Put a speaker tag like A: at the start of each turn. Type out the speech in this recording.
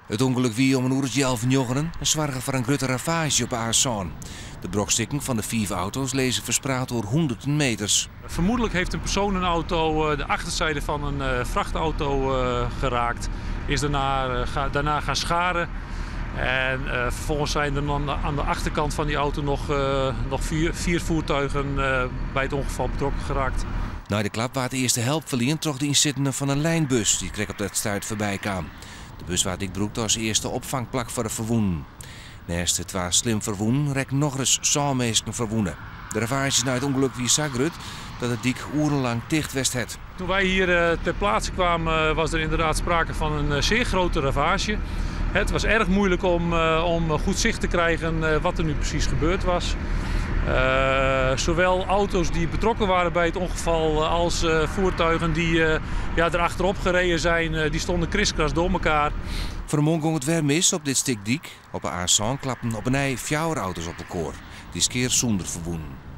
A: It ûngelok wie om in oere as healwei njoggenen en soarge foar in grutte ravaazje op de A sân. De brokstikken fan de fiif auto's lizze ferspraat oer hûnderten meters.
B: Vermoedelijk heeft een personenauto de achterzijde van een vrachtauto geraakt. Is daarna gaan scharen. En vervolgens zijn er dan aan de achterkant van die auto nog vier voertuigen bij het ongeval betrokken geraakt.
A: Nei de klap waard de earste help ferliend troch de ynsittenden fan in lijnbus dy't krekt op dat stuit foarby kaam. De bus waard ek brûkt as earste opfangplak foar de ferwûnen. Neist de twa slim ferwûnen rekken nochris sân minsken ferwûne. De ravaazje nei it ûngelok wie sa grut dat de dyk oerenlang ticht west hat.
B: Toen wij hier ter plaatse kwamen, was er inderdaad sprake van een zeer grote ravage. Het was erg moeilijk om goed zicht te krijgen wat er nu precies gebeurd was. Zowel auto's die betrokken waren bij het ongeval als voertuigen die, ja, erachterop gereden zijn, die stonden kriskras door elkaar.
A: Fan 'e moarn gong it wer mis op dit stik dyk. Op de A sân klapten op 'e nij fjouwer auto's op elkoar. Diskear sûnder ferwûnen.